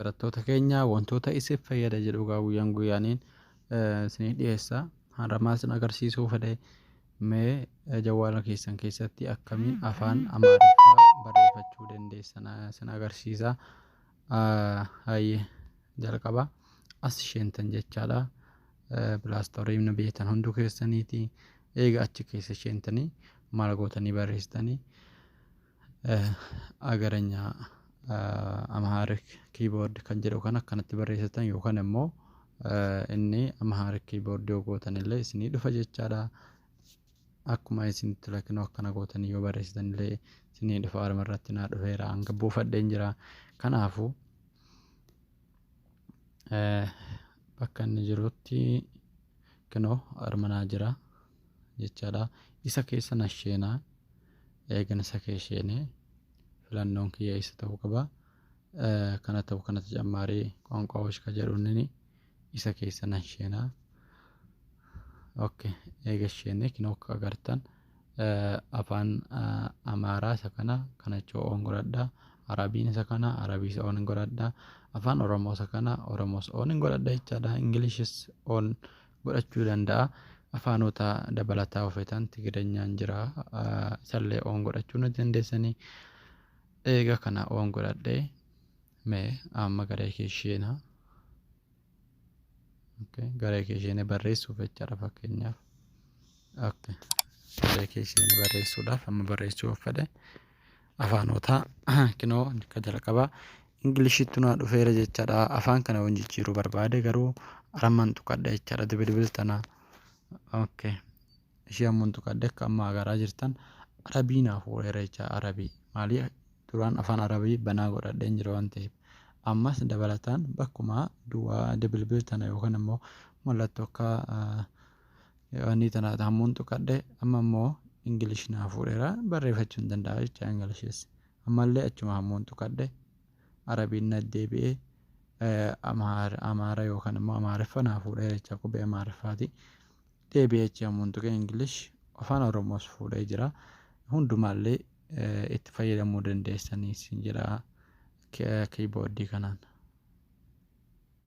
Barattoota keenya, wantoota isin fayyada jedhu gaa guyyaan guyyaaniin isinii dhiyeessa. Har'a maal isin agarsiisuu fedhe? Mee jawwaala keessan keessatti akkamiin afaan Amaariffaa barreeffachuu dandeessan isin agarsiisa. Hayyee, jalqaba as isheentan jechaadha. Play Store na beektan hunduu keessaniiti. Eega achi keessa isheentanii maal gootanii barreessitanii? Agaranya Amharic keyboard kan jedhu kan akkanatti barreessitan yookaan immoo inni Amharic keyboard yoo gootan illee isinii dhufa jechaadha. Akkuma isinitti lakinoo akkana gootanii yoo barreessitan illee isinii dhufa. Arma irratti naa dhufeera, hanga buufadheen jira. Kanaafuu bakka inni jirutti kinoo armanaa jira jechaadha. Isa keessa nasheenaa. Eegan isa keessa filannoon kiyya isa ta'uu qaba. Kana ta'u kana ተጨማሪ ቋንቋዎች ka jedhu isa keessa nan sheenaa. Okay, eega sheenee kinoo akka agartan afaan Amaaraa isa kana kana jechuu on godhadha. Arabiin isa kana, Arabii isa on godhadha. Afaan Oromoo isa kana, Oromoos on godhadha jechaadha. Ingilishis on godhachuu danda'a. Afaanota dabalataa ofeetan Tigiranyaan jira. Isallee on godhachuu ni dandeessanii. Eega kana on godhadhee mee amma garee keesheenaa. Garee keesheenee barreessuuf jechaadha fakkeenyaaf. Okay. Garee keesheenee barreessuudhaaf amma barreessuu fedhe afaanota kinoo ka jalqabaa Inglishitti naa dhufeera jechaadha. Afaan kana waan jijjiiruu barbaade garuu armaan tuqadha jechaadha bilbil tana. Okay. Ishee ammoo tuqadhe, akka amma agaraa jirtan Arabii naa fuudheera jecha. Arabii maali? Duraan afaan Arabii banaa godhadheen jira waan ta'eef. Ammas dabalataan bakkuma duwwaa bilbil tana yookaan immoo mallattoo akka wanni tana hammuun tuqadhe, amma immoo English naa fuudheera, barreeffachuu hin danda'a jecha Englishis. Ammallee achuma hammuun tuqadhe, Arabiin na deebi'ee Amaara yookaan immoo Amaariffa naa fuudheera jecha, qubee Amaariffaati. Deebi'ee achi hammuun tuqee English, afaan Oromoos fuudhee jira. Hundumaallee itti fayyadamuu dandeessanii isin jedha keyboardii kanaan.